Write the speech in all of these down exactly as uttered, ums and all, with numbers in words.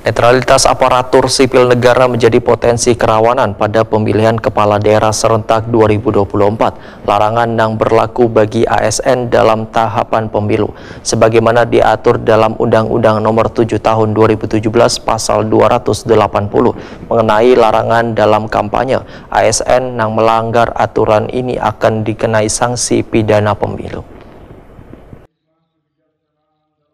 Netralitas aparatur sipil negara menjadi potensi kerawanan pada pemilihan kepala daerah serentak dua ribu dua puluh empat. Larangan nang berlaku bagi A S N dalam tahapan pemilu, sebagaimana diatur dalam Undang-Undang Nomor tujuh Tahun dua ribu tujuh belas Pasal dua ratus delapan puluh mengenai larangan dalam kampanye. A S N nang melanggar aturan ini akan dikenai sanksi pidana pemilu.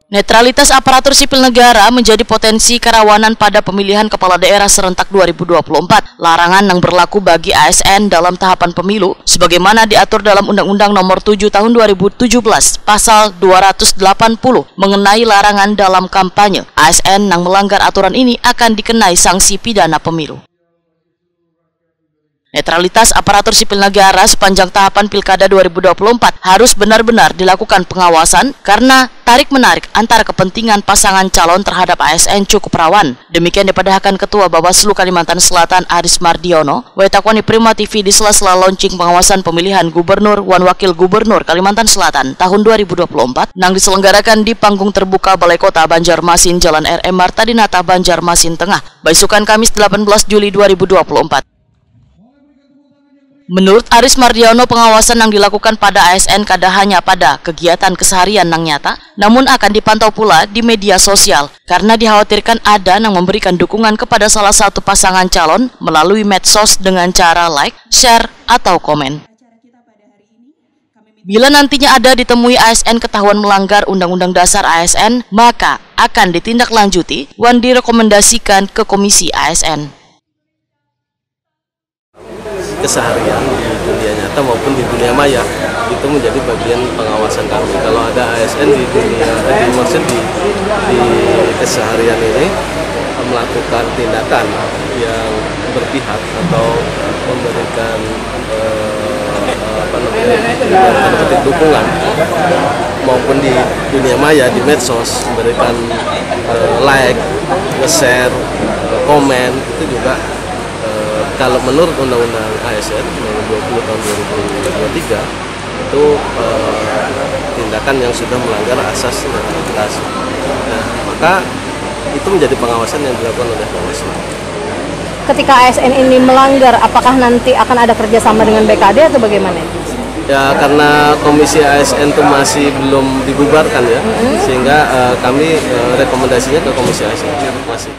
Netralitas aparatur sipil negara menjadi potensi kerawanan pada pemilihan kepala daerah serentak dua ribu dua puluh empat. Larangan yang berlaku bagi A S N dalam tahapan pemilu, sebagaimana diatur dalam Undang-Undang Nomor tujuh Tahun dua ribu tujuh belas Pasal dua ratus delapan puluh mengenai larangan dalam kampanye. A S N yang melanggar aturan ini akan dikenai sanksi pidana pemilu. Netralitas aparatur sipil negara sepanjang tahapan Pilkada dua ribu dua puluh empat harus benar-benar dilakukan pengawasan karena tarik-menarik antara kepentingan pasangan calon terhadap A S N cukup rawan. Demikian dipadahkan Ketua Bawaslu Kalimantan Selatan Aris Mardiono, wetakwani Prima T V di sela-sela launching pengawasan pemilihan gubernur wan wakil gubernur Kalimantan Selatan tahun dua ribu dua puluh empat nang diselenggarakan di panggung terbuka Balai Kota Banjarmasin, Jalan R M Marta Dinata, Banjarmasin Tengah, baisukan Kamis delapan belas Juli dua ribu dua puluh empat. Menurut Aris Mardiono, pengawasan yang dilakukan pada A S N kada hanya pada kegiatan keseharian yang nyata, namun akan dipantau pula di media sosial karena dikhawatirkan ada yang memberikan dukungan kepada salah satu pasangan calon melalui medsos dengan cara like, share, atau komen. Bila nantinya ada ditemui A S N ketahuan melanggar Undang-Undang Dasar A S N, maka akan ditindaklanjuti wan direkomendasikan ke Komisi A S N. Keseharian di dunia nyata maupun di dunia maya itu menjadi bagian pengawasan kami. Kalau ada A S N di dunia, eh, di, maksud di, di keseharian ini melakukan tindakan yang berpihak atau memberikan, eh, apa namanya, tanda petik dukungan maupun di dunia maya, di medsos, memberikan, eh, like, nge-share, komen, itu juga, eh, kalau menurut Undang-Undang A S N nomor dua puluh tahun dua ribu dua puluh tiga itu, eh, tindakan yang sudah melanggar asas netralitas. Nah, maka itu menjadi pengawasan yang dilakukan oleh Bawaslu. Ketika A S N ini melanggar, apakah nanti akan ada kerjasama dengan B K D atau bagaimana? Ya, karena Komisi A S N itu masih belum dibubarkan ya, sehingga, eh, kami, eh, rekomendasinya ke Komisi A S N masih.